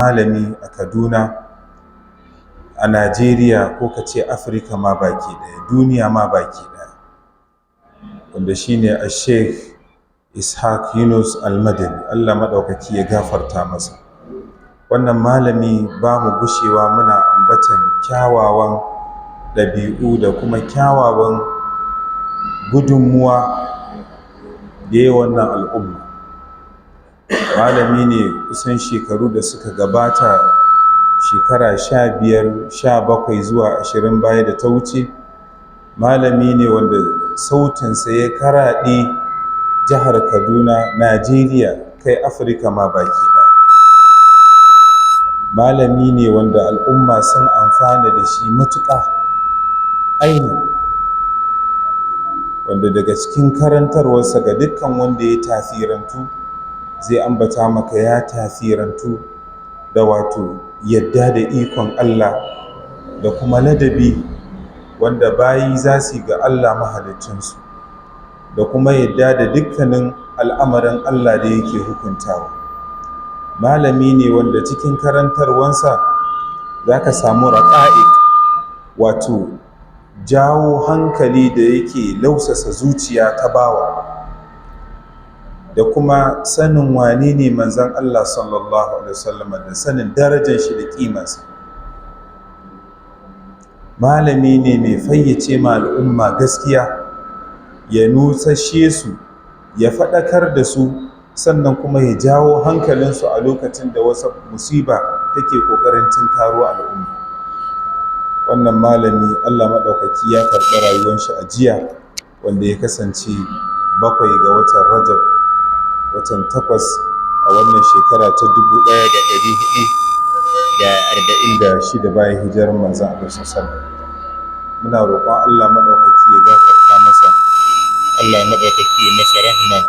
Malami a Kaduna, a Najeriya, ko ka ce Afirka ma baki ɗaya, duniya ma baki ɗaya, wanda shine a Sheikh Ishaq Yunus Almadani. Allah maɗaukaki ya gafarta masa. Wannan malami, ba mu gushewa muna ambatan kyawawan ɗabi'u da kuma kyawawan gudunmuwa da ya wannan al'umma. Malami ne, kusan shekaru da suka gabata, shekara 15, 17 zuwa 20 baya da ta wuce, malami ne wanda sautinsa ya karaɗe jihar Kaduna, Najeriya, kai Afirka ma baki ɗaya. Malami ne wanda al'umma sun amfana da shi matuƙa ainihin, wanda daga cikin karantarwarsa, ga dukkan wanda ya tasirantu zai ambata maka ya tasirantu da wato yadda da ikon Allah da kuma ladabi wanda bayi za su ga Allah mahalicinsu, da kuma yadda da dukkanin al'amarin Allah da yake hukuntawa. Malami ne wanda cikin karantarwansa za ka samu raƙa'iq, wato jawo hankali da yake lausasa zuciya ta bawa, da kuma sanin wane ne Manzon Allah sallallahu alaihi wasallam, da sanin darajar shi da kimansa. Malami ne mai fayyace ma al'umma gaskiya, ya nusashe su, ya faɗakar da su, sannan kuma ya jawo hankalinsu a lokacin da wasu musiba take ƙoƙarin tunkaro al'umma. Wannan malami, Allah maɗaukaki ya karɓi rayuwar shi a jiya, wanda ya kasance 7 ga watan Rajab, watan 8, a wannan shekara ta 1446 bayan hijirar Manzon Allah sallallahu. Muna roƙon Allah maɗaukaki ya gafarta masa, Allah maɗaukaki ya masa rahma.